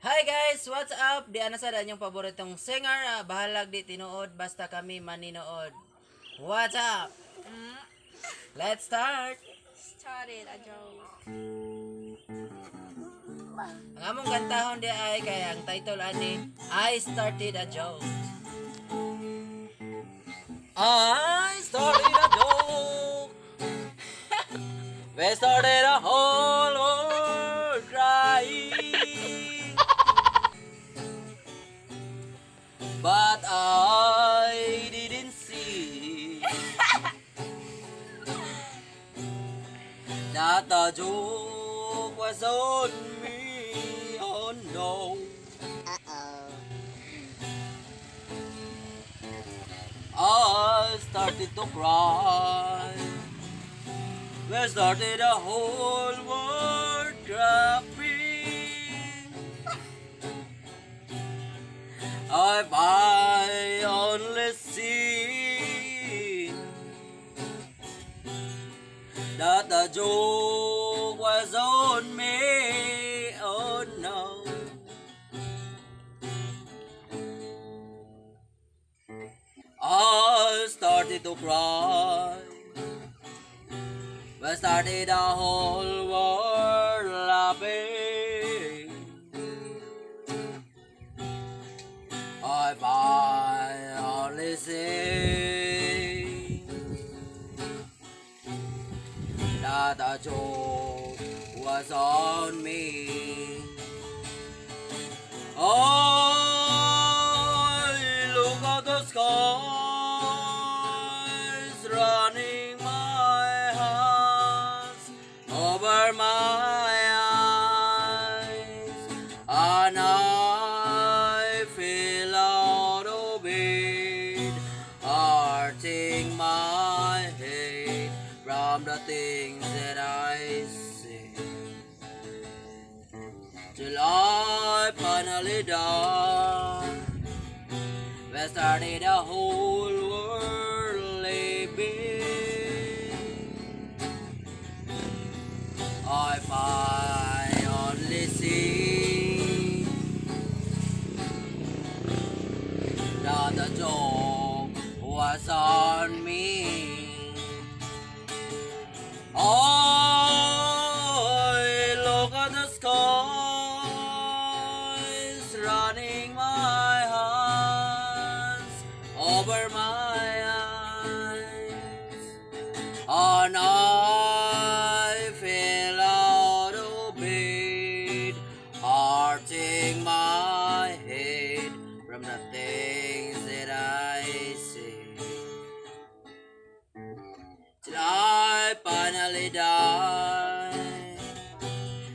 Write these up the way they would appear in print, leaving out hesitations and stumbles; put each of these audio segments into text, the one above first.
Hi guys, what's up? Di ana sa inyong paboritong singer, bahalag di tinuod basta kami maninood. What's up? Let's start. Started a joke. Ang among kantahon di ay kay ang title ani, "I Started a Joke." I started a joke. We started a whole world crying. But I didn't see that the joke was on me. Oh no. I started to cry. We started a whole world clapping. If I only see that the joke was on me. Oh no. I started to cry. We started the whole world laughing. If I only see that the joke was on me. Oh, look at the skies, running my hands over my eyes, and I feel out of it, hurting my head from the things that I see. Till I finally die. We started a whole world living. If I only see that the joke was on me. I look at the skies, running my hands over my eyes, and I feel out of bed, hurting my head from the things that I see. Till I finally die.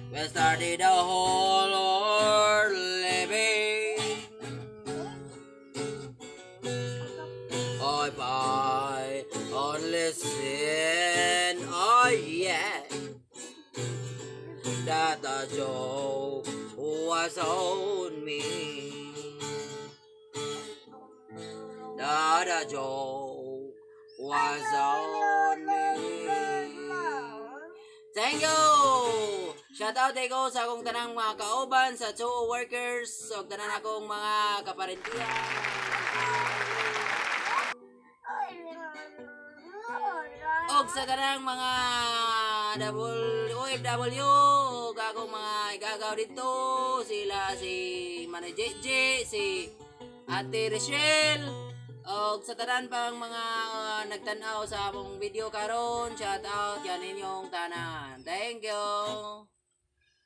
We started a whole world living. If I only seen, oh yeah, that the joke was on me. That the joke was on me. Thank you! Shout out ko sa akong tanang mga kauban sa two workers ug tanan akong mga kaparentiya. Og sa tanang mga OFW ug akong mga igagaw dito sila si Manay JJ, si Ate Rochelle, og sa tanan pang mga nagtan-aw sa among video karon, shout out yan inyong tanan. Thank you.